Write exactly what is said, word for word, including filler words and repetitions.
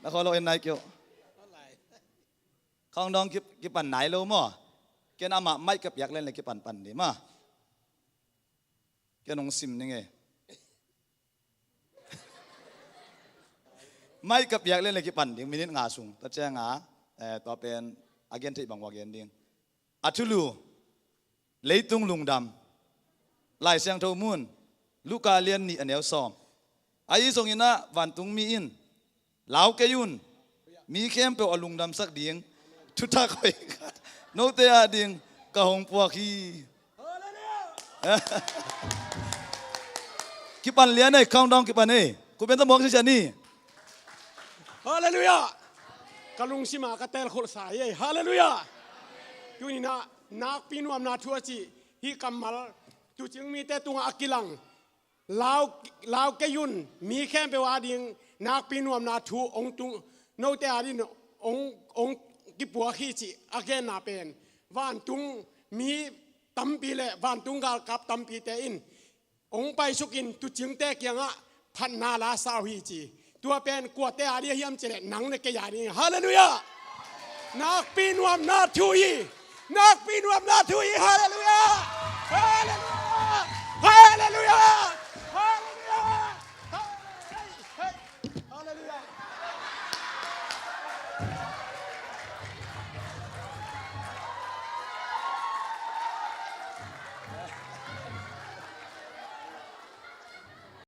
Na kholo en nai kyo. Countdown ki, kipan nai lo maw. Ken amah mic ka piak len le kipan pan di maw. Ken hong sim ning e. Mic ka piak len le kipan ding minute nga sung. Tua ciang a, eh, tua pen a gen theih bang ua gen ding. A thulu, leitung lungdam. Lai Siangtho mun, Luka lian nih a neu sawm. Ahi zongin ah vantungmi in lau kei un, mi khempeuh a lungdamsak ding thuthak hoih khat note a ding ka hong puak hi. Kipan lian ei, countdown kipan ei. Ku benta mawk sisian ni. Halleluiah. Ka lungsim ah ka telkholh sa hi ei. Halleluiah. Tuninah nakpi nuamna thu a cih hih kammal tuucing mite tungah a kilang. Lau, lau kei un, mi khempeuh a ding nakpi nuamna thu hong tung, note a ding hong, hong kipuak hi cih a genna pen vantung mi tampi le vantung galkap tampite in hong paisukin tuucingte kiangah phatna la sa uh hi ci. Tua pen kuate a ding a hiam cih leh nang le kei a ding. Halleluiah. Nakpi nuamna thu hi. Nakpi nuamna thu hi. Halleluiah.